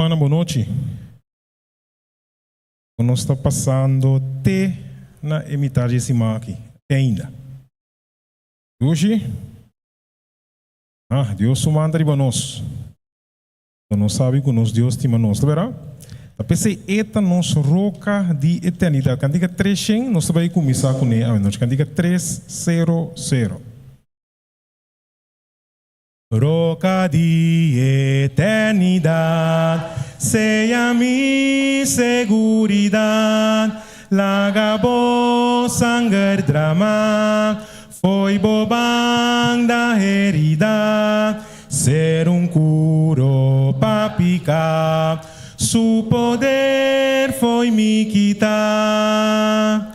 Rumannan bon nochi. Nos ta pasando te na e mitar di e siman aki, te ainda. Dushi? Ah, Dios su man ta riba nos. Nos sabi ku nos Dios stima nos, ta bera? Ta p'esei e ta nos roka di eternidat. Kantika 300, nos ta bai kuminsá kuné awenochi. Kantika 300. Roka di eternidat, sea mi seguridat, laga bo sanger drama, fo'i bo banda herida, ser un kuro pa piká, su poder fo'i mi kita.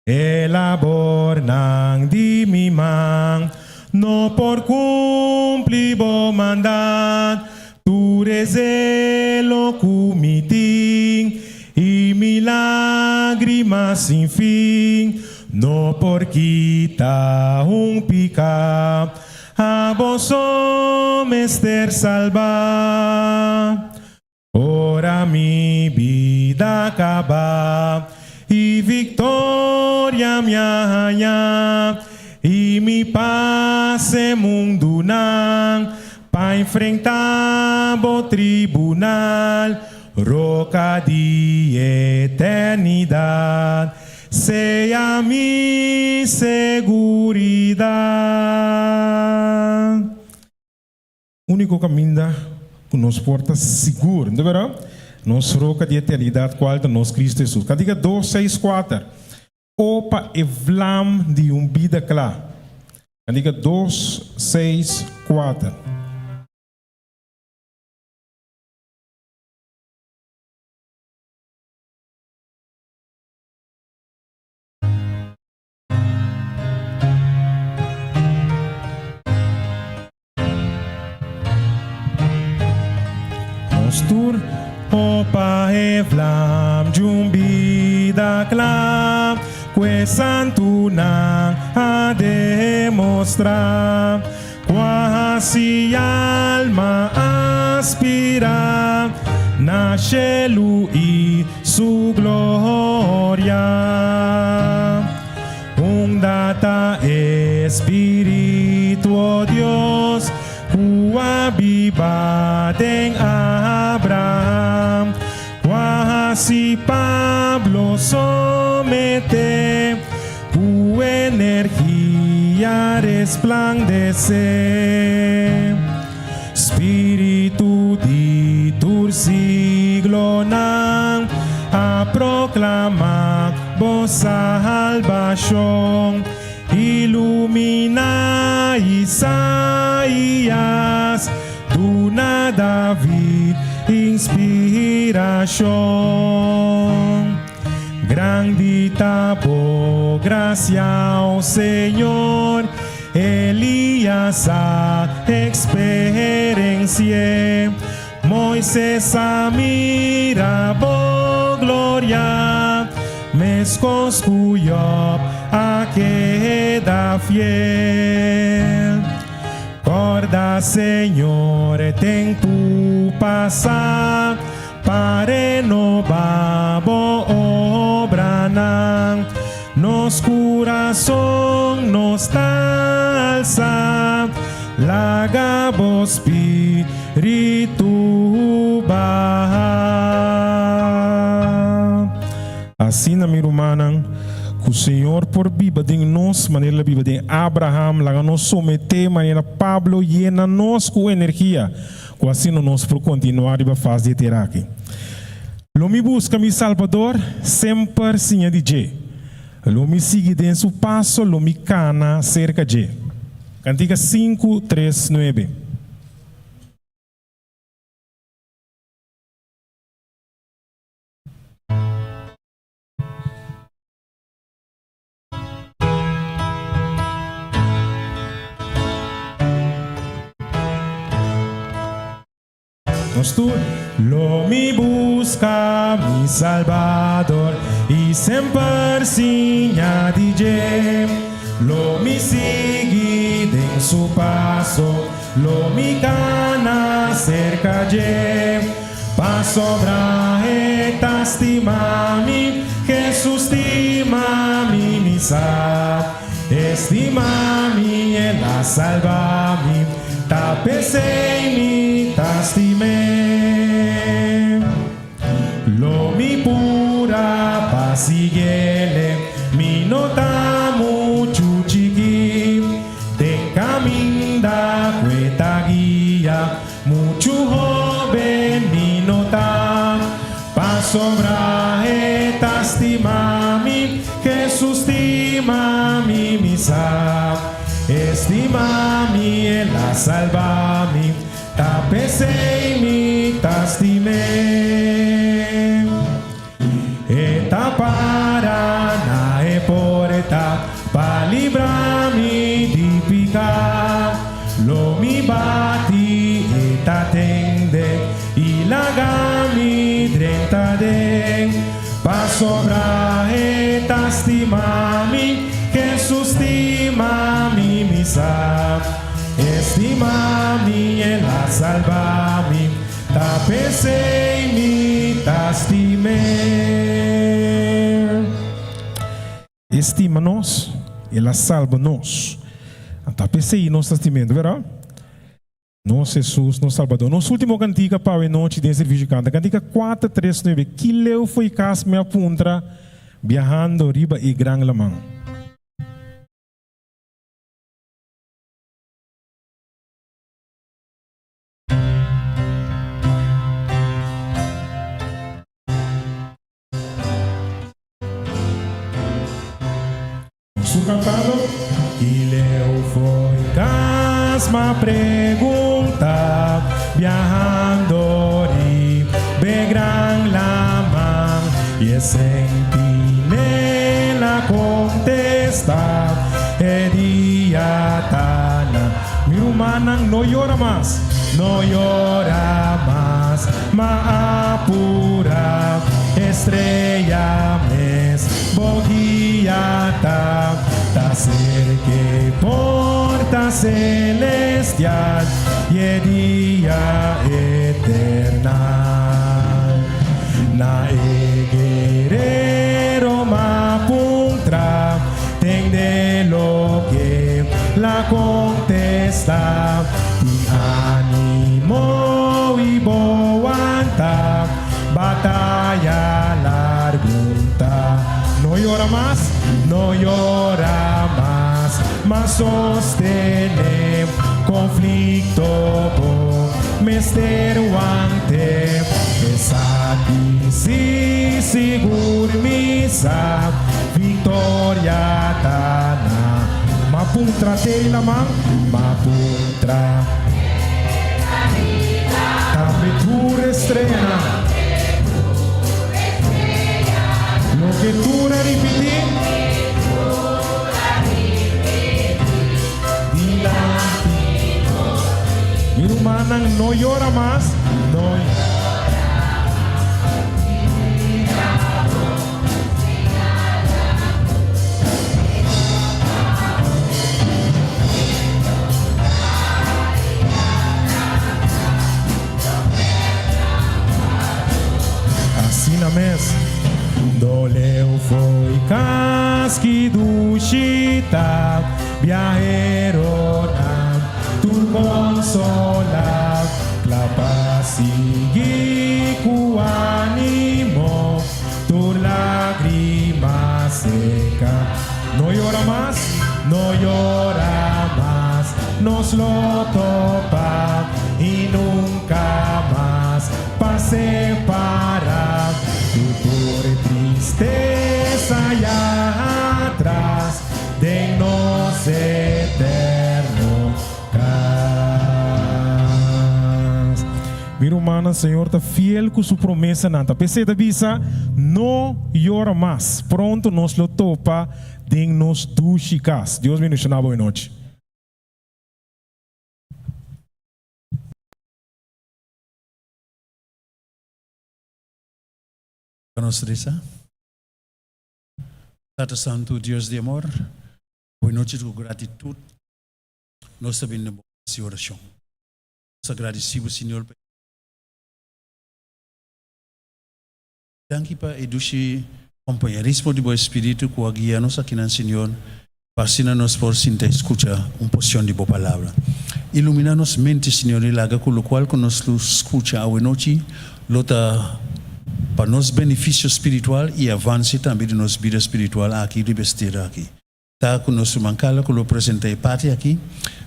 E labornan di mi man no por cumpli bo mandat, tur e zelo cu mi tin y mi lagrima sin fin no por kita un pica, abo so mester salba. Ora mi bida kaba i viktoria mi a haña i mi pas e mundunan pa enfrentá bo tribunal, roka di eternidat, sea mi seguridat. Úniko kaminda ku nos por ta sigur, no ta bèrdat? Nos roka di eternidat kual ta nos Kristu Hesus. Kantika 264, O pa e vlam di un bida kla. Kantika 264. Nos tur opa e vlam dj'un bida kla ku e santunan a demostrá. Ku a hasi alma aspirá na shelu i su gloria. Unda ta e Spiritu, o Dios, ku a biba den Abraham, ku a hasi Pablo someté, ku energia resplandesé? Spiritu di tur siglonan a proclama bo salbacion, Ilumina Isaías, duna David inspiracion. Grandi ta bo gracia, o Señor, Elías a experenci'é, Moises a mira bo gloria, meskos ku Job a keda fiel. Kòrda, Señor, e tempu pasá, Pa renobá bo obranan. Nos kurason nos ta alsá, laga bo spiritu baha. Asina, mi rumannan, ku Señor por biba den nos manera el a biba den Abraham, laga nos someté manera Pablo yena nos ku energia. Ku asina nos por kontinuá riba fas di e tera aki. Lo mi buska mi Salbador, semper siña di dje. Lo mi sigui den su paso, lo mi kana serka dje. Kantika sinku, tres, nuebe. Nos tur lo mi buska mi Salbador i semper siña di dje. Lo mi sigui den su paso, lo mi kana serka dje. Pasobra E ta stima mi, Jesus stima mi, mi sa. E stima mi, El a salba mi, ta p'esei mi ta stim'é. Lo mi pura pa siguiele, mi no ta muchu chikí. Den kaminda ku e ta guia, muchu hóben mi no ta. Pasobra e ta stima mi, Hesus stima mi, mi sa. E stima mi, el a salba mi. Ta p'esei mi ta stim'é. E ta para na e porta pa libra mi di piká. Lo mi bati, e ta tende i laga mi drenta den. Pasobra e ta stima mi, Hesus stima mi, mi sa. E stima mi, el a salba mi, ta p'esei mi ta stim'é. E stima nos, el a salba nos. Ta p'esei nos ta stim'é, no berdad? Nos Hesus, nos Salbador. Nos último kantika pa awe nochi den servisio kanta, kantika 439, Ki leu fo'i kas mi a puntra biahando riba e gran laman? Su cantando y leu fo'i cas m'a pregunta biahando riba gran laman y e sentinela contesta e dia ta na Mi rumannan no yora mas, no yora mas, m'a apura estrella mes bo guia ta, ta cerca e porta celestial y e dia eternal. Na e guerero m'a puntra tende loke l'a contesta, Tin animo y bo wanta, bataya largu ta. No yora mas, no yora mas, ma sostene conflicto bo mester wante. Esaki si sigur mi sa, victoria ta na. M'a puntra teri laman, m'a puntra. Tambe tur estreanan. Loke tur a ripití. Dilanti. Mi rumannan, no yora mas, no. Asina mes, doleu fo'i kas ki dushi ta, biaheronan tur konsolá, kla pa sigui ku animo. Tur lagrima seca. No yora mas, no yora mas, nos lo topa y nunca mas pa separa. Cu tur tristeza ya atras den nos eterno cas. Mi rumannan, Señor ta fiel cu su promesanan. Ta p'esei ta bisa, No yora mas. Pronto nos lo topa den nos dushi cas. Dios bendiciona bo e nochi. Pa nos resa. Tata Santu, Dios di amor, bo e nochi cu gratitud nos ta bini na bo haci oracion. Nos ta gradeci bo, Señor, pa. Danki pa e dushi kompañerismo di bo Espíritu ku a guia nos akinan, Señor, pa asina nos por sinta i skucha un porshon di bo Palabra. Iluminá nos mente, Señor, i laga ku lokual ku nos lo skucha awenochi lo ta pa nos benefisio spiritual i avanse tambe di nos bida spiritual aki riba es tera aki. Ta ku nos ruman Carla ku lo presentá e parti aki.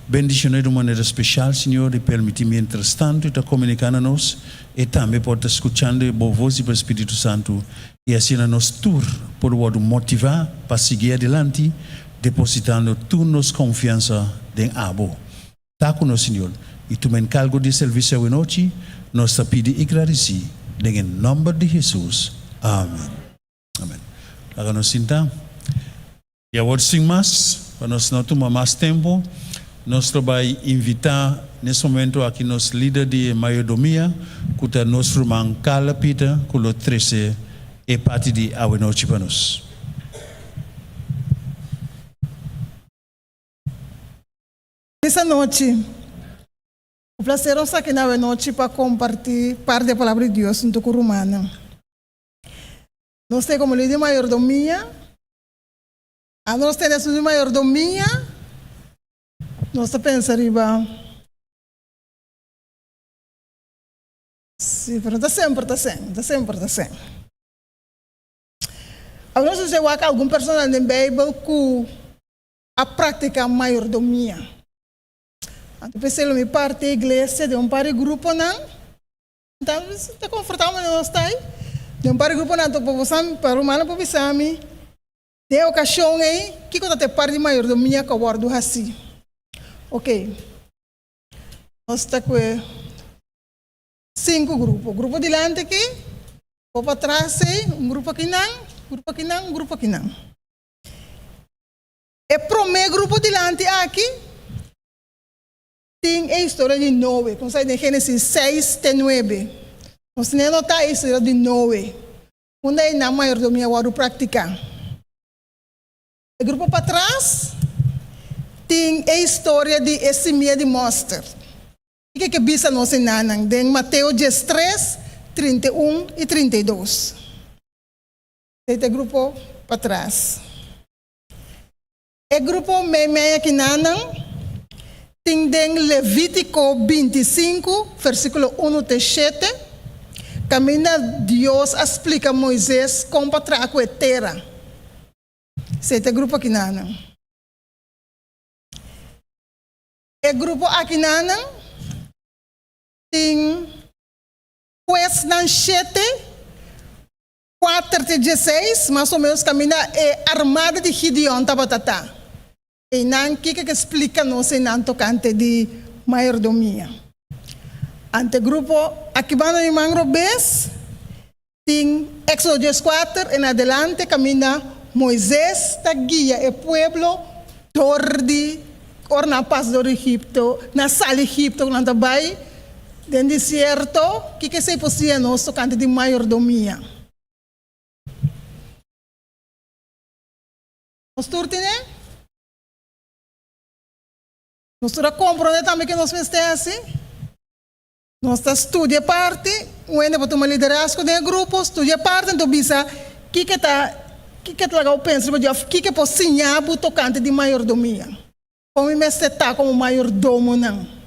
Bendishoné di un manera speshal, Señor, i permití mientrastantu e ta komuniká na nos, e tambe por ta skuchando e bo vos di bo Spiritu Santu, i asina nos tur por wòrdu motivá pa sigui adilanti, depositando tur nos konfiansa den Abo. Ta ku nos, Señor, i tuma enkargo di e servisio awenochi, nos ta pidi i gradisí den e nòmber di Hesus. Amen. Amen. Laga nos sinta. I awor sin mas, pa nos no tuma mas tempu, nos lo bai invitá nes momento aki nos lider di e mayordomia, ku ta nos ruman Carla Pieter, ku lo trese e parti di awenochi pa nos. Feliz anochi. Un placer nos ta aki na awenochi pa comparti parti di e Palabra di Dios hunto cu rumannan. Nos tin como lider di mayordomia. Ando nos tene asuntu di mayordomia, nos ta pensa riba. Si, pero no ta semper ta asen, no ta semper ta asen. Awor nos mester wak algun personanan den Beibel ku a praktiká mayordomia. Anto p'esei lo mi parti e iglesia den un par di gruponan. Ta ta konfortabel manera nos ta ei. Den un par di gruponan anto pa bo sa pa rumannan por bisa mi den e okashon ei kiko ta ta e par di mayordomia ku a wòrdu hasí. Oke, nos ta ku e sinku grupo. Grupo dilanti aki, grupo patras ei, un grupo akinan, un grupo akinan, un grupo akinan. E promé grupo dilanti aki. Tin e historia di Noe, ku nos ta den Génesis seis te nuebe. Nos tin e notá e historia di Noe, unda e nan mayordomia a wòrdu praktiká. E grupo patras tin e historia di e simia di mòster. Kiko ke bisa nos enanan den Mateo 13, 31 i 32? Esei ta e grupo patras. E grupo meimei akinanan tin den Levítiko 25, versíkulo unu te shete, kaminda Dios a splika Moises kon pa traha ku e tera. Esei ta e grupo akinanan. E grupo akinanan tin huesnan shete. Kuater te dieseis, mas o ménos kaminda e armada di Gideon tabata ta. Einan kiko ke splika nos einan tokante di mayordomia? Ante grupo aki banda di man robes tin Éxodo 14 en adelante kaminda Moises ta guia e pueblo dor di ora nan a pasa dor di Egipto, nan sali Egipto ku nan ta bai Den desierto, kiko esei por siña nos tokante di mayordomia? Nos tur tene? Nos tur a komprondé tambe ke nos mester hasi? Nos ta studia parti, un hende por tuma liderazgo den e grupo, studia parti anto bisa kiko ta kiko ta laga bo pensa riba dje òf kiko por siña bo tokante di mayordomia. Kon mi mester ta komo mayordomonan?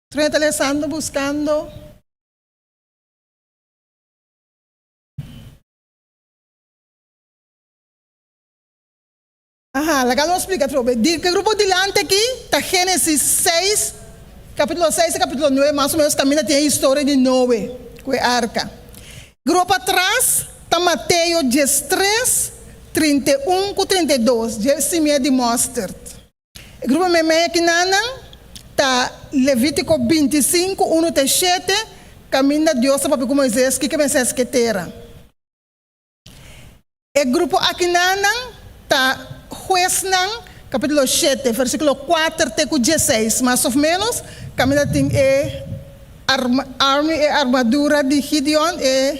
True ta lesando buscando. Aha, laga nos splika atrobe. Di ke grupo dilanti aki ta Génesis seis, kapítulo seis te kapítulo nuebe, mas o ménos kaminda tin e historia di Noe ku e arka. Grupo patras ta Mateo 13, 31 ku 32, dje simia di mòstert. E grupo meimei akinanan ta Levítiko 25, unu te shete, kaminda Dios ta papia ku Moises kiko mester hasi ku e tera. E grupo akinanan ta Huesnan kapítulo shete, versíkulo kuater te ku dieseis, mas òf ménos, kaminda tin e army, e armadura di Gideon, e.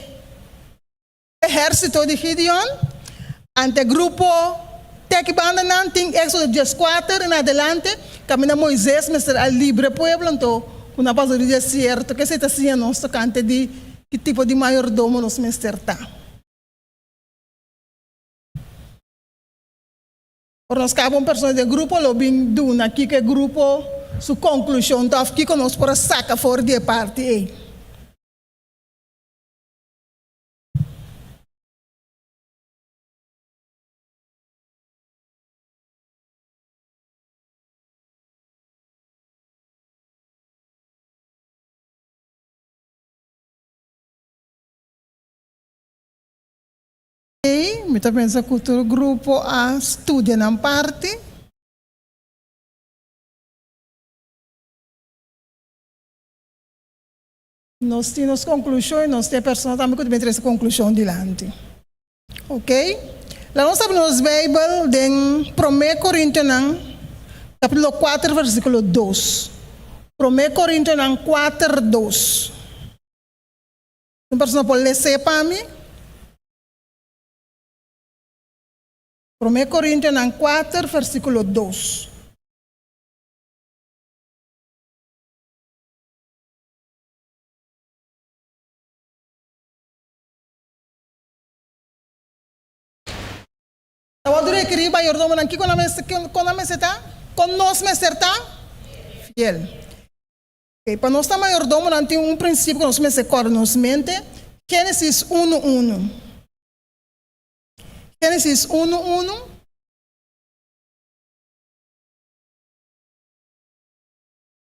ehérsito di Gideon, ante grupo te aki banda nan tin Éxodo 14 en adelante, kaminda Moises mester a libra e pueblo anto ku nan pasa di desierto. Kesei ta siña nos tokante di ki tipo di mayordomo nos mester ta. Ora nos kaba un persona den grupo lo bin duna kiko e grupo su konklushon ta òf kiko nos por a saka for di e parti ei. Ei, mi ta pensa ku tur grupo a studia nan parti. Nos tin nos konklushon i nos tin e persona tambe ku ta bin trese konklushon dilanti. Ok. Laga nos abri nos Beibel den Promé Korintionan kapitulo kuater versíkulo dos. Promé Korintionan kuater dos. Un persona por les'é pa mi? Promé Korintionan kuater versíkulo dos. Ta wòrdu rekerí mayordomonan kiko nan mester, kon nan mester ta? Kon nos mester ta? Fiel. Ok, pa nos ta mayordomonan tin un prinsipio ku nos mester kòrda nos mente, Génesis unu unu. Génesis unu unu.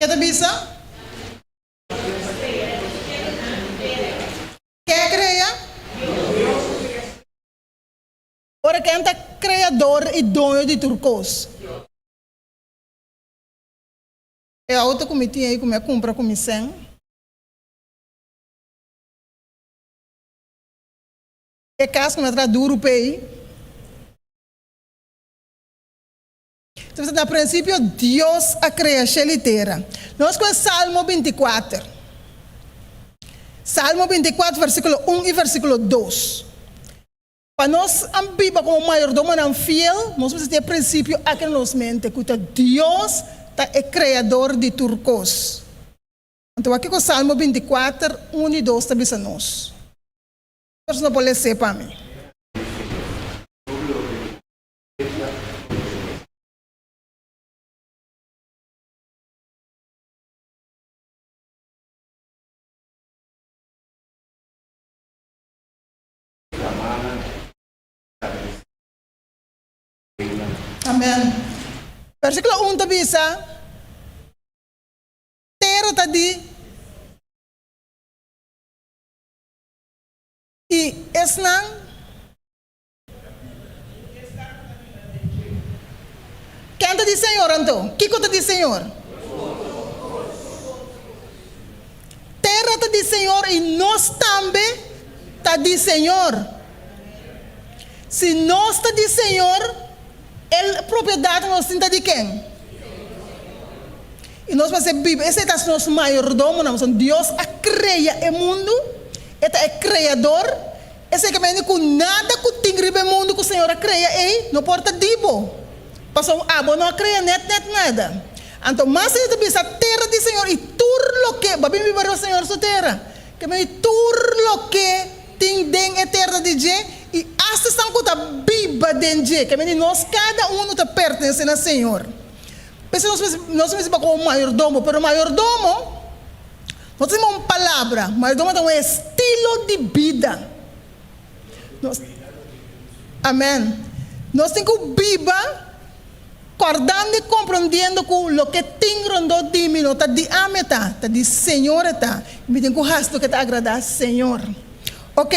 Ke ta bisa? Ke a krea? Ora ken ta kreador i doño di tur kos? E outo ku mi tin ei ku mi a kumpra ku mi sèn. E kas ku mi a traha duru p'ei. Ta bisa na prinsipio Dios a krea shel i tera. Nos kohe Salmo 24. Salmo 24 versíkulo un i versíkulo dos. Pa nos a biba komo mayordomonan fiel, nos mester tin e prinsipio aki na nos mente, ku ta Dios ta e Kreador di tur kos. Anto wak kiko Salmo 24, un i dos ta bisa nos. Nos no por les'é pa mi. Amen. Versíkulo un ta bisa, Tera ta di. I esnan. Ken ta di Señor anto? Kiko ta di Señor? Tera ta di Señor i nos tambe ta di Señor. Si nos ta di Señor, el propiedat ku nos tin ta di ken? I nos mester biba, esei ta nos mayordomonan, pasobra Dios a krea e mundu, e ta e kreador. Esei ke mende ku nada ku tin riba e mundu ku Señor a krea ei no por ta di bo, pasobra abo no a krea nèt nèt nada. Anto mas ei ta bisa tera di Señor i tur loke, bo a bin biba riba Señor su tera, ke mende tur loke tin den e tera ta di dje i asta esnan ku ta biba den dje, ke mende nos kada unu ta pertenesé na Señor. P'esei nos mester nos mester biba komo mayordomo, pero mayordomo No ta un palabra, mayordomo ta un estilo di bida. Nos, amen. Nos tin ku biba kòrdando i komprondiendo ku loke tin rondó di mi no ta di ami e ta, ta di Señor e ta. Mi tin ku hasi loke ta agradá Señor. Ok,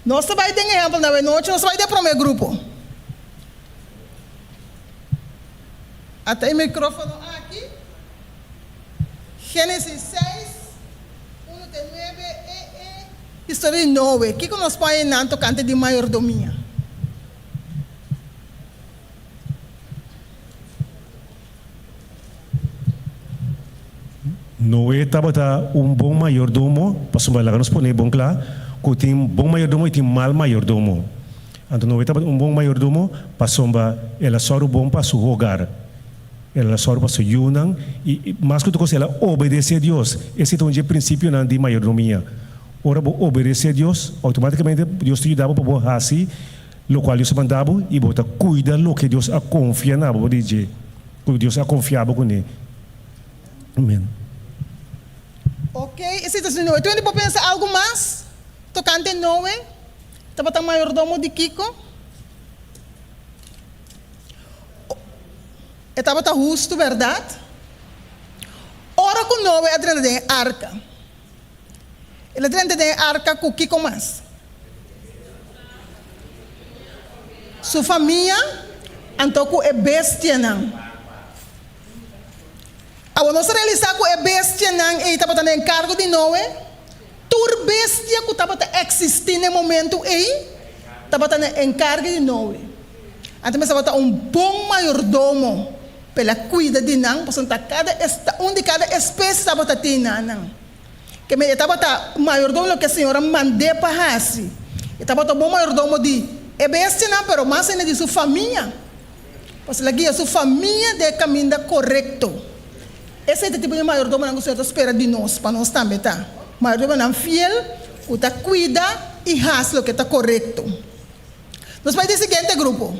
nos ta bai den ehèmpel na awenochi, nos ta bai den e promé grupo. Ata e mikrófono aki. Génesis seis, unu te nuebe e e historia di Noe. Kiko nos por haña nan tokante di mayordomia? Noe tabata un bon mayordomo, pasobra laga nos pone bon kla. ku tin bon mayordomo i tin mal mayordomo. Anto Noe tabata un bon mayordomo pasobra el a sòru bon pa su hogar, el a sòru pa su yunan i mas ku tur kos el a obedesé Dios. Esei ta un dje prinsipionan di mayordomia. Ora bo obedesé Dios, outomátikamente Dios ta yuda bo pa bo hasi lokual Dios a manda bo i bo ta kuida loke Dios a konfia na bo di dje, ku Dios a konfia bo kuné. Amen. Ok, esei ta su Noe. Tur hende por pensa algu mas tokante Noe? Tabata mayordomo di kiko? E tabata hustu, bèrdat? Ora ku Noe a drenta den e arka, el a drenta den e arka ku kiko mas? Su famia, anto ku e bestianan. Awor nos ta realisá ku e bestianan ei tabata na enkargo di Noe. Tur bestia ku tabata eksistí na e momentu ei tabata na enkargo di Noe. Anto mester tabata un bon mayordomo pa el a kuida di nan, pasobra ta kada un di kada espesie tabata tin na nan. Ke men e tabata mayordomo loke Señor a mand'é pa hasi. E tabata un bon mayordomo di e bestianan, pero mas ainda di su famia. Pasobra el a guia su famia den e kaminda korekto. Esei ta e tipo di mayordomonan ku Señor ta spera di nos, pa nos tambe ta mayordomonan fiel ku ta kuida i hasi loke ta korekto. Nos bai den e siguiente grupo.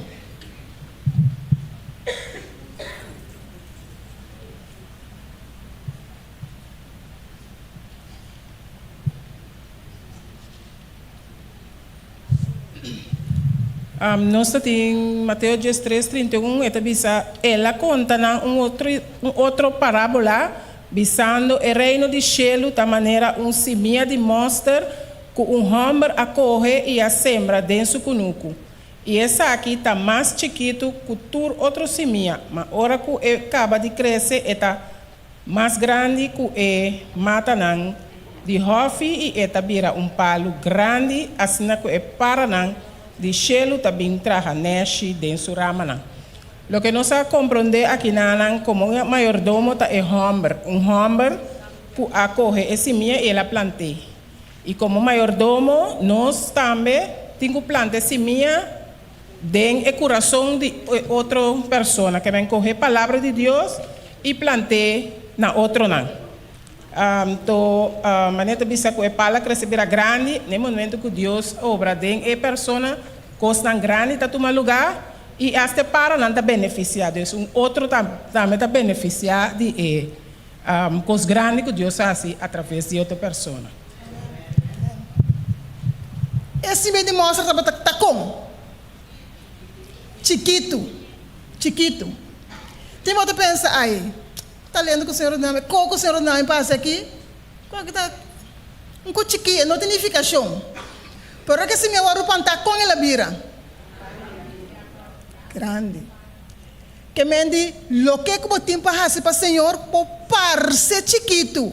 Nos ta tin Mateo diestres, 31, e ta bisa, El a konta nan un otro un otro parábola, bisando, E reino di shelu ta manera un simia di mòster ku un hòmber a kohe i a sembra den su kunuku. I esaki ta mas chikitu ku tur otro simia, ma ora ku e kaba di krese e ta Mas grandi ku e matanan di hòfi i e ta bira un palu grandi asina ku e paranan di shelu ta bin traha nèshi den su ramanan. Loke nos a komprondé akinanan komo un mayordomo ta e hòmber, un hòmber ku a kohe e simia i el a plant'é. I komo mayordomo nos tambe tin ku planta e simia Den e kurason di e otro persona. Ke men kohe palabra di Dios i plant'é na otronan. Anto, manera ta bisa ku e pala krese bira grandi, na e momento ku Dios obra den e persona, kosnan grandi ta tuma lugá i asta e paranan ta benefisiá. Dus un otro tambe ta benefisiá di e kos grandi ku Dios a hasi atraves di otro persona. E simia di mòster tabata ta kon? Chikitu, chikitu. Tin bo ta pensa, Ai, ta lendo ku Señor a duna mi, ko ku Señor a duna mi pa hasi aki? Ku aki ta un ku chikí, e no tin nifikashon. Pero ora ku e simia wòrdu plantá, kon el a bira? Grandi. Ke men di, loke ku bo tin pa hasi pa Señor por parse chikitu.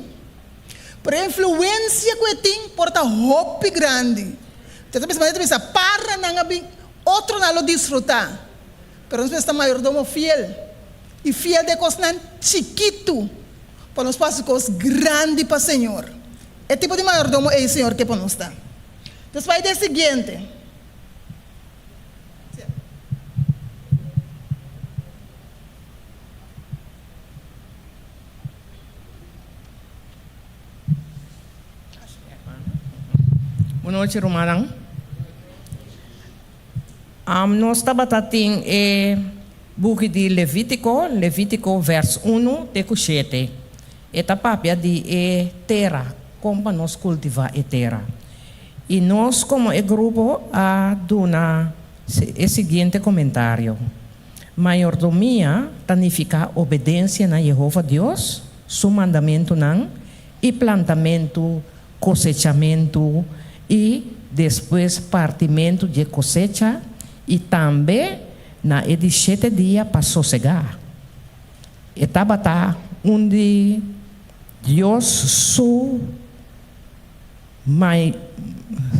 Pero e influencia cu e tin por ta hopi grandi. Te ta bisa manera ta bisa para nan a bin otronan lo disfruta. Pero nos mester ta mayordomo fiel y fiel den cosnan chikitu pa nos por haci cos grandi pa Señor. E tipo di mayordomo ey Señor ke pa nos ta. Nos bai den siguiente. Bon nochi rumannan. Nos tabata tin e buki di Levítiko, Levítiko vèrs unu te ku shete. E ta papia di e tera, kon pa nos kultivá e tera. I nos komo e grupo a duna e siguiente komentario. Mayordomia ta nifiká obedensia na Yehova Dios su mandamentunan i plantamentu, kosechamentu i despues partimentu dje kosecha i tambe na e di shete dia pa sosegá. E tabata un di Dios su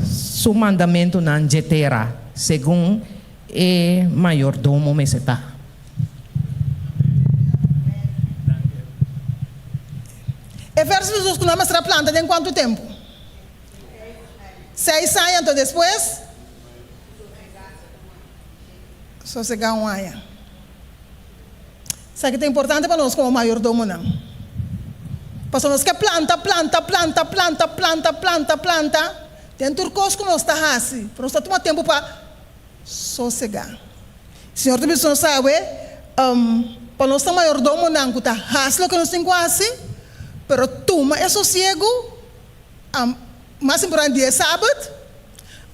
su mandamentunan dje tera, segun e mayordomo mester ta. E verso di Jesus ku nan mester a planta den kuantu tempu? Seis aña, anto despues sosegá un aña. Esaki ta importante pa nos komo mayordomonan. Pasobra nos ke planta, planta, planta, planta, planta, planta, planta den tur kos ku nos ta hasi, pero nos ta tuma tempu pa sosegá. Señor ta bisa nos awe, pa nos ta mayordomonan ku ta hasi loke nos tin ku hasi, pero tuma e sosiegu, mas importante di e Sabat,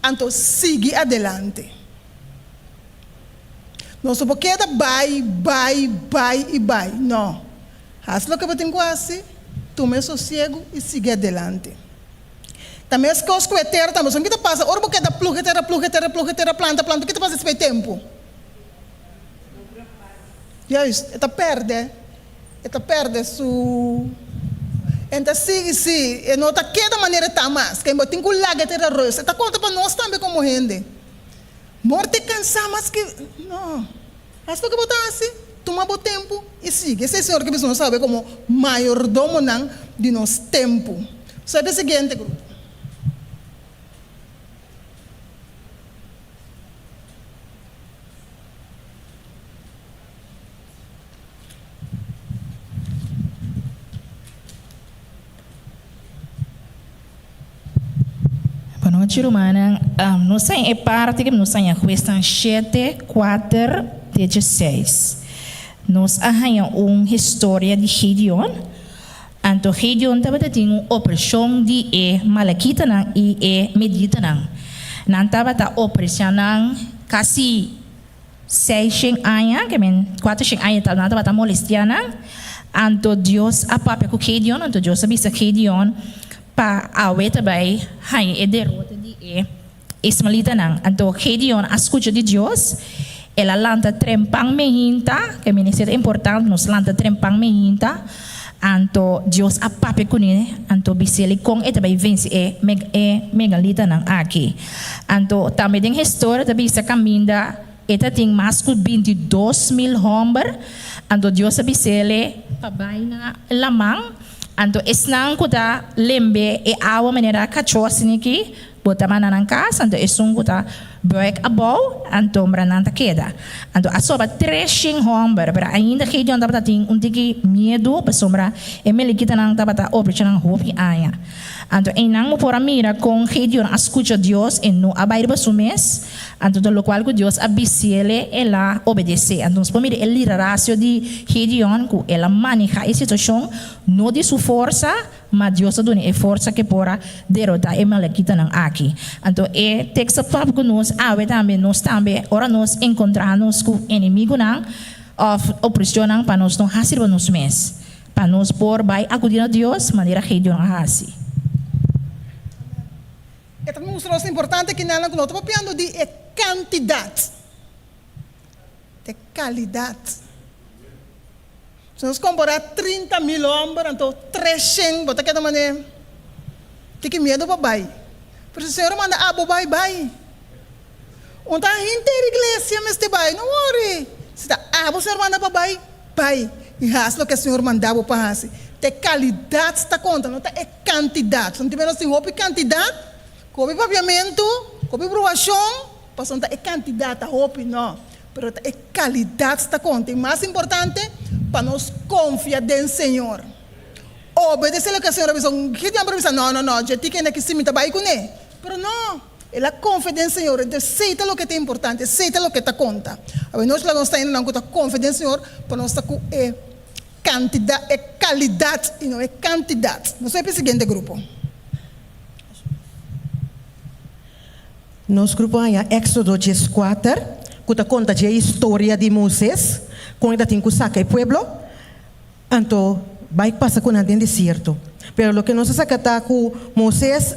anto sigui adelante. Nos no por keda bai, bai, bai i bai. No. Hasi loke bo tin ku hasi, tuma e sosiegu i sigui adelante. Ta meskos ku e tera tambe. Pasobra ki ta pasa ora bo keda pluga e tera, pluga e tera, pluga e tera, planta, planta, ki ta pasa despues di tempu? Juist, e ta pèrdè, e ta pèrdè su, e ta sigui, sí, e no ta keda manera e ta mas. Ken bo tin ku laga e tera rust. E ta konta pa nos tambe komo hende. Morte kansá mas ke, no. Hasi loke bo ta hasi, tuma bo tempu i sigui. Esei Señor ke bisa nos awe komo mayordomonan di nos tempu. Soi pa e siguiente grupo. Bonochi rumannan, nos ta en e parti ku nos haña Huesnan shete, kuater te dieseis. Nos a haña un historia di Gideon. Anto Gideon tabata tin un opreshon di e malakitanan i e mediitanan. Nan tabata opresha nan kasi seishen aña, ke men kuatershen aña tal nan tabata molestia nan. Anto Dios a papia ku Gideon, anto Dios a bisa Gideon pa awe ta bai haña e derota di e Ismaelitanan. Anto Gideon a skucha di Dios, el a lanta trempan mehinta, ke mester ta importante nos lanta trempan mehinta, anto Dios a papia kuné, anto bis'el kon e ta bai vense e e megalitanan aki. Anto tambe den historia ta bisa kaminda e ta tin mas ku 22.000 hòmber, anto Dios a bis'el pa bai na laman, anto esnan ku ta lembe e awa manera kachó asin'aki, Bo ta manda nan kas, anto esun ku ta buik abou, anto mra nan ta keda. Anto a soba treshen hòmber, pero ainda Gideon tabata tin un tiki miedu, pasobra e melekitanan tabata oprecha nan hopi aña. Anto einan bo por a mira kon Gideon a skucha Dios, e no a bai riba su mes, anto ta lokual ku Dios a bisiele el a obedesé. Anto nos por mira e liderasio di Gideon, ku el a manehá e situashon, no di su forsa, Ma Dios a duna e forsa ke por a derotá e malekitanan aki. Anto e teksto papia ku nos awe tambe, nos tambe ora nos enkontrá nos ku enemigunan òf opresionnan pa nos no hasi riba nos mes, pa nos por bai akudí na Dios manera Gideon a hasi. E ta mustra nos importante kinanan ku no ta papiando di e kantidat, ta e kalidat. Si nos kompará 30.000 hòmber anto 300 bo ta keda manera tiki miedu pa bai. Pero si Señor a manda abo bai, bai. Un ta henter iglesia mester bai, no wòri. Si ta abo Señor manda pa bai, bai i hasi loke Señor manda bo pa hasi. Ta e kalidat ta konta, no ta e kantidat. Son tin nos tin hopi kantidat, ku hopi papiamentu, ku hopi bruashon, pasobra ta e kantidat ta hopi, no. Pero ta e kalidat ta konta i mas importante pa nos konfia den Señor. Obedesé loke Señor a bisa. Un Gideon por a bisa, No, no, no, dje tiki hende aki si mi ta bai kuné. Pero no, el a konfia den Señor. Entonces esei ta loke ta importante, esei ta loke ta konta. Awe nos laga nos ta hendenan ku ta konfia den Señor pa nos ta ku e kantidat, e kalidat i no e kantidat. Nos bai pa e siguiente grupo. Nos grupo haña Éxodo 14, ku ta konta dje historia di Moises, kon e ta tin ku saka e pueblo, anto bai pasa ku nan den desierto. Pero loke nos a saka ta ku Moises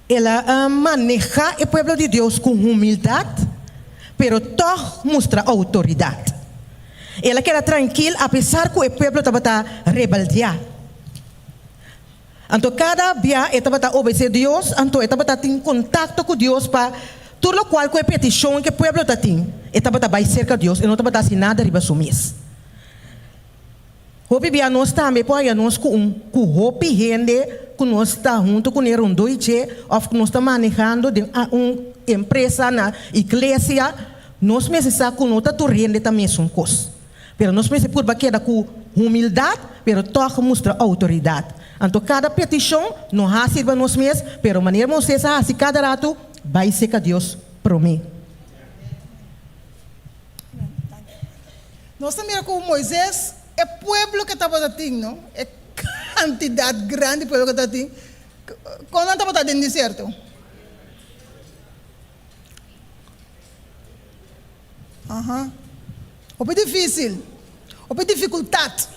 el a manehá e pueblo di Dios ku humildat, pero tòg mustra outoridat. El a keda trankil apesar ku e pueblo tabata rebeldiá. Anto kada bia e tabata obesé Dios, anto e tabata tin kontakto ku Dios pa tur lokual ku e petishon ku e pueblo ta tin, e tabata bai serka Dios, e no tabata hasi nada riba su mes. Hopi bia nos tambe por haña nos ku un ku hopi hende ku nos ta huntu kuné rondó i dje òf ku nos ta manehando den un empresa na iglesia. Nos mester sa ku no ta tur hende ta mesun kos. Pero nos mester purba keda ku humildat pero tòg mustra outoridat. Anto kada petishon no hasi riba nos mes, pero manera Moisés a hasi kada ratu, bai seka Dios promé. Nos ta mira ku Moises, e pueblo ke tabata tin, no? E kantidat grandi pueblo ke tabata tin, kon nan tabata den desierto? Aha. Hopi difísil, hopi difikultat.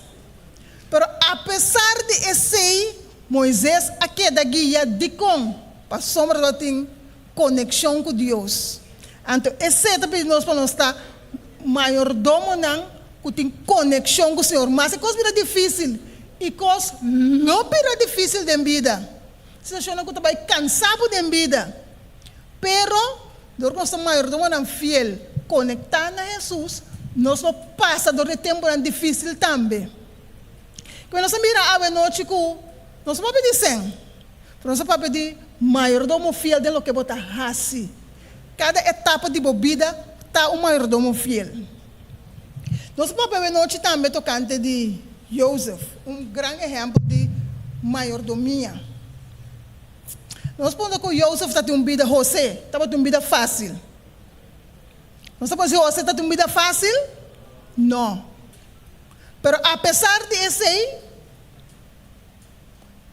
Pero apesar di esei, Moises a keda guia. Dikon? Pasobra tabatin konekshon ku Dios. Anto esei ta pidi nos pa nos ta mayordomonan ku tin konekshon ku Señor. Mas e kos bira difísil, i kos lo bira difísil den bida. Situashonnan ku ta bai kansa bo den bida. Pero, dor ku nos ta mayordomonan fiel konektá na Hesus, nos lo pasa dor di tempunan difísil tambe. Kue nos a mira awe nochi ku nos no papia di sèn, pero nos a papia di mayordomo fiel den loke bo ta hasi. Kada etapa di bo bida ta un mayordomo fiel. Nos a papia awe nochi tambe tokante di Jozef, un gran ehèmpel di mayordomia. Nos puntra ku Jozef ta tin un bida, Hosé tabatin un bida fásil. Nos ta por si Hosé ta tin un bida fásil? No. Pero apesar di esei,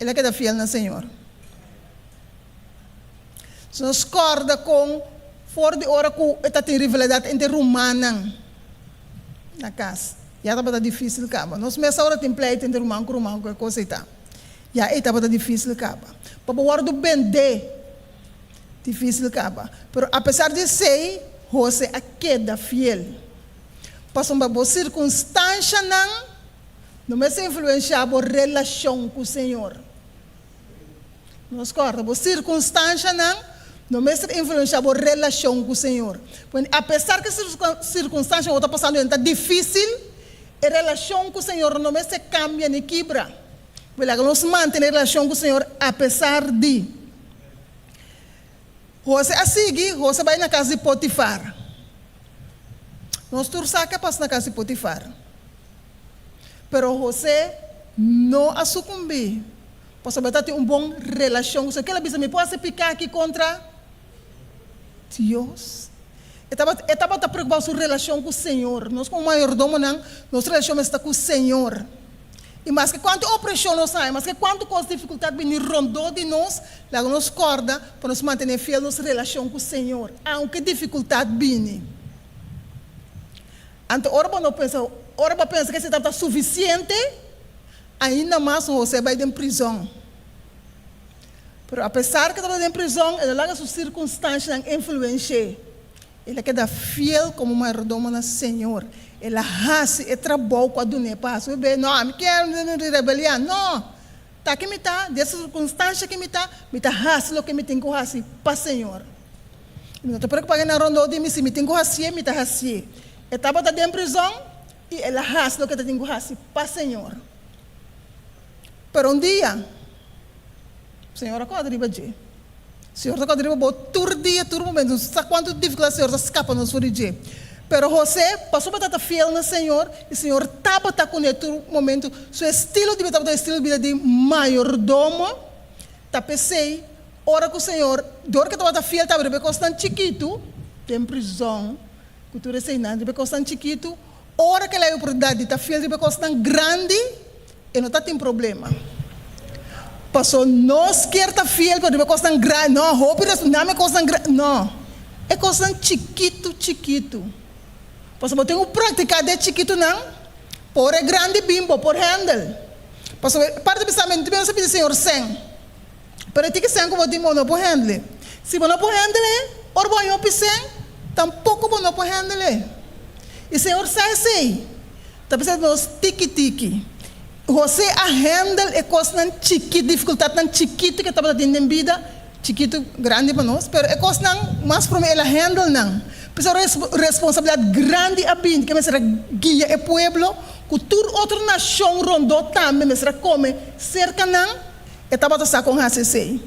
el a keda fiel na Señor. Si nos kòrda kon for di ora ku e ta tin rivalidat entre rumannan na kas, ya tabata difísil kaba. Nos mes ora tin pleito entre ruman ku ruman ku e kos ei ta. Ya ei tabata difísil kaba. Pa bo wòrdu bendé, difísil kaba. Pero apesar di esei, Hosé a keda fiel. Pasobra bo sirkunstanshanan no mester influenshá bo relashon ku Señor. Nos kòrda, bo sirkunstanshanan no mester influenshá bo relashon ku Señor. Pone, apesar ku sirkunstansha ku bo ta pasando den ta difísil, e relashon ku Señor no mester kambia ni kibra. Bo laga nos mantené relashon ku Señor apesar di. Hosé a sigui, Hosé bai na kas di Potifar. Nos tur sa ke a pasa na kas di Potifar. Pero Hosé no a sukumbí, pasobra e tatin un bon relashon ku Señor. Kila bisa, Mi por hasi piká aki kontra Dios? E tabata, e tabata preokupá su relashon ku Señor. Nos komo mayordomonan, nos relashon mester ta ku Señor. I maske kuantu opreshon nos haña, maske kuantu kos difikultat bini rondó di nos, laga nos kòrda pa nos mantené fiel nos relashon ku Señor, aunke difikultat bini. Anto ora bo no pensa, ora bo pensa ku esei tabata sufisiente, ainda mas Hosé bai den prizòn. Pero apesar ku e tabata den prizòn, el a laga su sirkunstanshanan influensh'é. El a keda fiel komo mayordomo na Señor. El a hasi e trabou ku a dun'é pa hasi. Bebé, No, ami kier rebeliá. No! Ta ki mi ta, den e sirkunstansha ki mi ta, mi ta hasi loke mi tin ku hasi pa Señor. Mi no ta preokupá ku nan rondó di mi. Si mi tin ku hasié, mi ta hasié. E tabata den prizòn i el a hasi loke e ta tin ku hasi pa Señor. Pero un dia, Señor a kòrda riba dje. Señor ta kòrda riba bo tur dia, tur momento. Nos sa kuantu difikultat Señor ta skapa nos for di dje. Pero Hosé, pasobra e tabata fiel na Señor, i Señor tabata kuné tur momento, su estilo di bida tabata un estilo di bida di mayordomo. Ta p'esei, ora ku Señor, dor ku e tabata fiel tabata riba e kosnan chikitu, den prizòn, ku tur eseinan, riba e kosnan chikitu, ora ku el a haña oportunidat di ta fiel riba e kosnan grandi, E no ta tin problema. Paso nos kier ta fiel pero riba cosnan grandi. No, hopi respon, dame cosnan grandi. No, e cosnan chikitu chikitu. Paso bo tin cu practica den chikitunan por e grandi bin bo por handle. Paso e parti bisa mi, nos a pidi Señor sen. Pero e tiki sen cu bo tin bo no por handle. Si bo no por handle, ora bo haña hopi sen, tampoco bo no por handle. Y Señor sa esey. Ta bisa nos tiki tiki. José a handle e kosnan chikit, difikultatnan chikitu ke tabata tin den bida, chikitu grandi pa nos, pero e kosnan mas promé el a handle nan. P'esei responsabilidat grandi a bini ku e mester a guia e pueblo ku tur otro nashon rondó tambe mester a kome serka nan. E tabata sa kon hasi esei.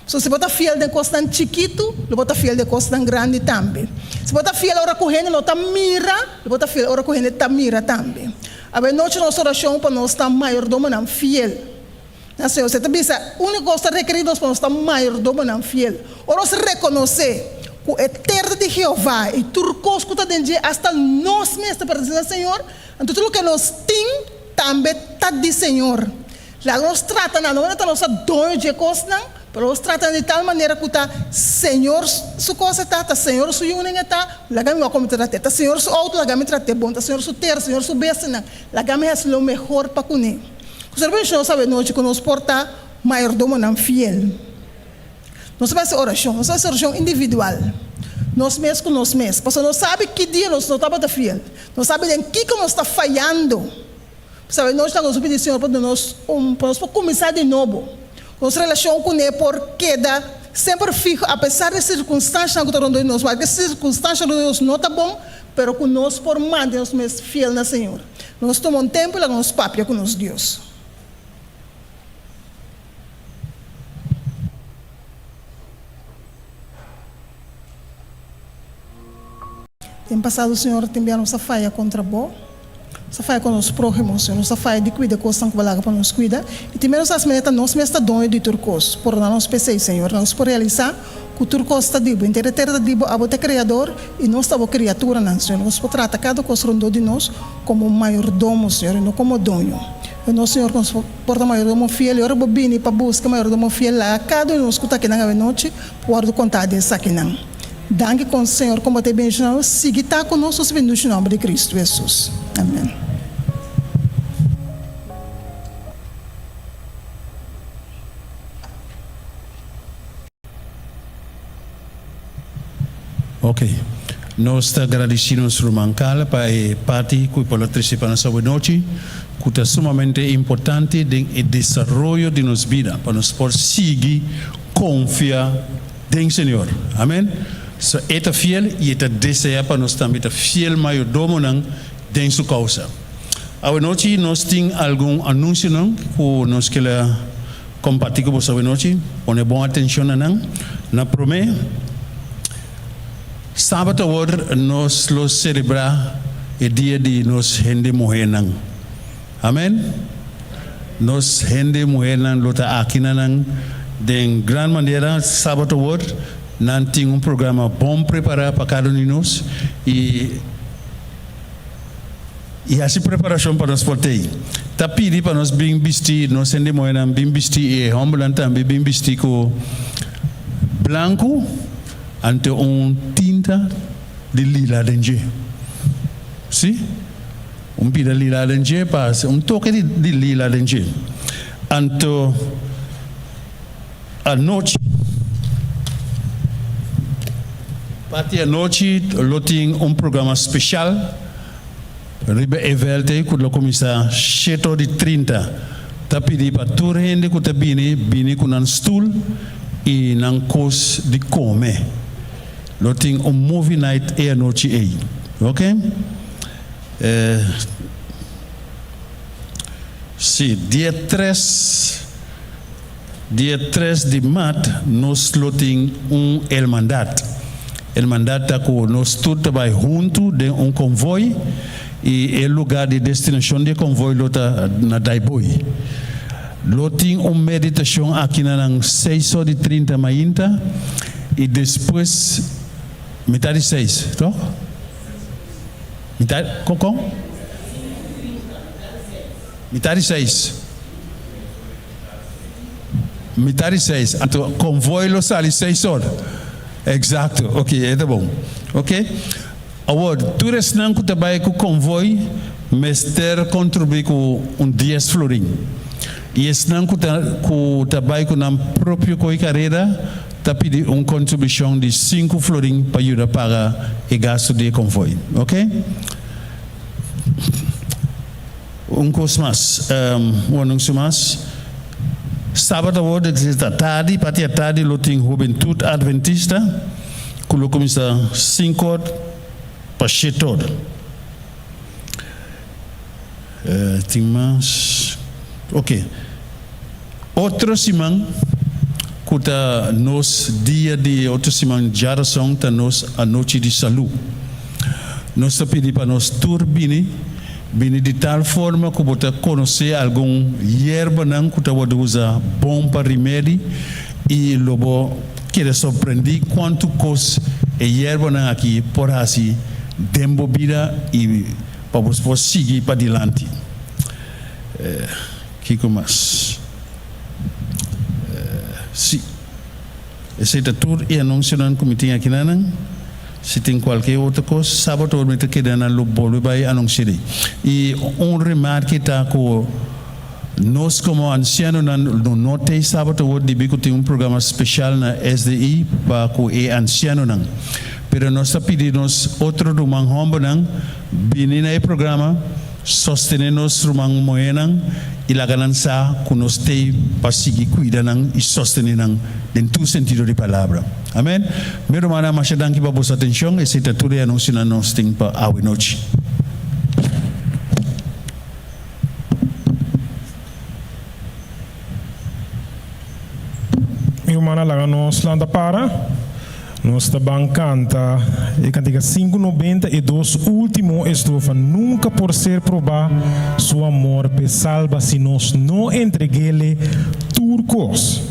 So si bo ta fiel den kosnan chikitu, lo bo ta fiel den kosnan grandi tambe. Si bo ta fiel ora ku hende no ta mira, lo bo ta fiel ora ku hende ta mira tambe. Awe nochi nos orashon pa nos ta mayordomonan fiel na Señor. Se ta bisa, úniko kos ta rekerí nos pa nos ta mayordomonan fiel. Ora nos rekonosé ku e tera ta di Jehová i tur kos ku ta den dje, asta nos mes ta pertenesé na Señor, anto tur loke nos tin tambe ta di Señor. Laga nos trata nan, no ta nos ta doño dje kosnan, pero nos trata nan di tal manera ku ta Señor su kos e ta, ta Señor su yunan e ta, laga mi wak komo mi ta trat'é, ta Señor su outo, laga mi trat'é bon, ta Señor su tera, Señor su bestianan, laga mi hasi lo mehor pa kuné. Ku ser bendishon nos awe nochi ku nos por ta mayordomonan fiel. Nos ta hasi orashon, nos ta hasi orashon individual, nos mes ku nos mes, pasobra nos sabi ki dia nos no tabata fiel, nos sabi den kiko nos ta fayando. Sabe, nos ta goso pidi Señor pa duna nos un, pa nos por kuminsá di nobo. Ku nos relashon kuné por keda semper fiho apesar di sirkunstanshanan ku ta rondó di nos. Kualke sirkunstansha rondó di nos no ta bon, pero ku nos por mantene nos mes fiel na Señor. Nos tuma un tempu i laga nos papia ku nos Dios. Den pasado, Señor, tin bia nos a faya kontra Bo. Nos a faya ku nos próhimo, Señor. Nos a faya di kuida kosnan ku Bo laga pa nos kuida. I tin bia nos a hasi manera ta nos mes ta doño di tur kos. Pordona nos p'esei, Señor. Nos por realisá ku tur kos ta di Bo. Henter e tera ta di Bo. Abo ta e Kreador i nos ta Bo kriaturanan, Señor. Nos por trata kada kos rondó di nos komo mayordomo, Señor, i no komo doño. I nos, Señor, ku nos por ta mayordomo fiel. I ora Bo bini pa buska mayordomo fiel, laga kada un di nos ku ta akinan awenochi por wòrdu kontá di esakinan. Danki kon Señor kon bo ta e bendiciona nos sigui ta ku nos nos bendiciona nomber di Cristo Jesus amen. Ok. Nos ta gradici nos ruman Carla pa e parti cu e por a trece pa nos awenochi, cu ta sumamente importante den e desaroyo di nos bida, pa nos por sigui confia Den Señor. Amen. So E ta fiel i E ta desea pa nos tambe ta fiel mayordomonan den Su kousa. Awenochi nos tin algun anunsionan ku nos ke la kompartí ku boso awenochi. Pone bon atenshon na nan. Na promé, sabat awor nos lo selebrá e dia di nos hende muhénan. Amen. Nos hende muhernan lo ta aki na nan den gran manera sabat awor. Nan tin un programa bon prepara pa cada un di nos y y haci preparacion pa nos por tey. Ta pidi pa nos bin bisti, nos hende muhernan bin bisti y e hombernan tambe bin bisti cu blanco ante un tinta di lila den dje. Si? Un pida lila den dje pa hasi un toke di di lila den dje. Anto anochi, parti anochi lo tin un programa special riba e veld ei ku lo kuminsá shete or di trinta. Ta pidi pa tur hende ku ta bini, bini ku nan stul i nan kos di kome. Lo tin un movie night e anochi ei. Ok. Sí, dia tres, dia tres di mart nos lo tin un hermandad. Hermandad ta ku nos tur ta bai huntu den un konvoi i e lugar di destinashon di e konvoi lo ta na Daiboi. Lo tin un meditashon aki na nan seis or di trinta mainta i despues mitad di seis, toch? Mitad, kon kon? Mitad di seis. Mitad di seis. Anto konvoi lo sali seis or. Exacto. Ok, e ta bon. Ok. Awor, tur esnan ku ta bai ku konvoi mester kontribuí ku un dies florin. I esnan ku ta ku ta bai ku nan propio koi kareda ta pidi un kontribushon di sinku florin pa yuda paga e gastu di e konvoi. Ok. Un kos mas, un anunsio mas. Sabat awor desde ta tardi, parti atardi lo tin Hubentut Adventista. ku lo kuminsá sinkor pa shetor. Tin mas? Ok. Otro siman ku ta nos dia di otro siman djarason ta nos anochi di salú. Nos ta pidi pa nos tur bini, bini di tal forma ku bo ta konosé algun yerbanan ku ta wòrdu usa bon pa rimedi i lo bo keda sorprendí kuantu kos e yerbanan aki por hasi den bo bida i pa bo por sigui padilanti. Kiko mas? Sí. Esei ta tur e anunsionan ku mi tin akinanan. Si tin kualke otro kos, sabat ora mi ta keda nan lo bolbe bai anunsia di. I un remarke ta ku nos komo ansianonan lo no tei sabat awor debí ku tin un programa speshal na SDI pa ku e ansianonan. Pero nos ta pidi nos otro ruman hòmbernan bini na e programa. Sostené nos ruman muhénan i laga nan sa ku nos t'ei pa sigui kuida nan i sostené nan den tur sentido di palabra. Amèn. Mi rumannan, masha danki pa boso atenshon. Esei ta tur e anunsionan nos tin pa awe nochi. Mi rumannan laga nos lanta para. Nos ta ban kanta e kantika 592 ultimo estrofa Nunka por ser probá su amor p'e salba si nos no entreg'ele tur kos.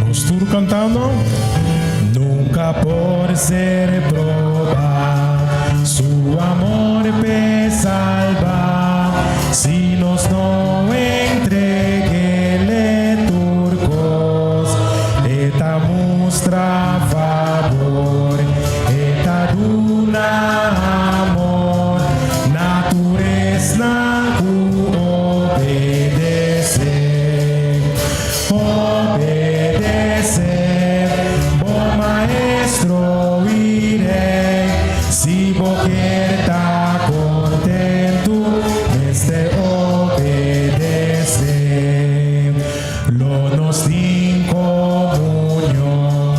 Nos tur cantando. Nunca por ser proba su amor p'e salba si nos no entreguele tur cos. E ta mustra fabor, e ta duna amor na tur esnan cu obedece. Obedece bo maestro i rey, si bo kier ta contentu mester obedece. Lo nos tin comunion,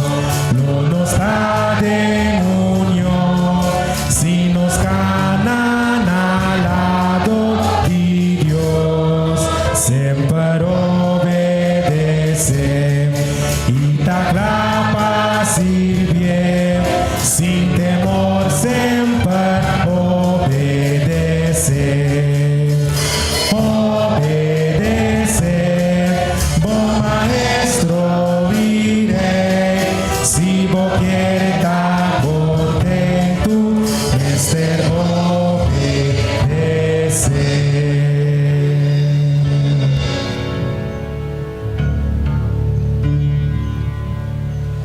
lo nos ta den union, si nos cana na lado di Dios. Semper obedece i ta cla pa sirbié, sin temor semper obedece. Obedece bo maestro i rey, si bo kier ta contentu mester obedece.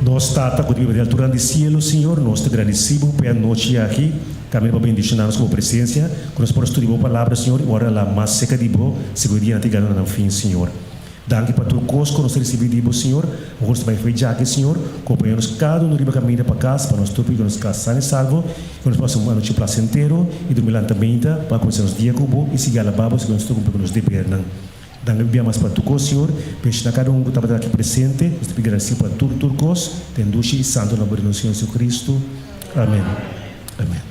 Nos Tata ku ta biba den alturan di sielu, Señor, nos ta gradisí Bo pa e anochi aki. Tambe pa bendiciona nos cu bo presencia, cu nos por studia bo palabra, Señor, y ora la mas cerca di bo, segun e dianan ta yegando na nan fin, Señor. Danki pa tur cos cu nos ta ricibi di bo, Señor. Awor nos ta bay fo'i djaki, Señor. Compaña nos cada uno riba caminda pa cas, pa nos tur por yega nos cas san y salvo, y cu nos pasa un anochi placentero y durmi lanta meinta pa cuminsa nos dia cu bo y sigui alaba bo segun nos ta cumpli cu nos debernan. Danki bia mas pa tur cos, Señor. Bendiciona cada un cu tabata aki presente. Nos ta pidi gradecido pa tur tur cos, den dushi y santo nomber di nos Señor Jesucristo. Amen. Amen.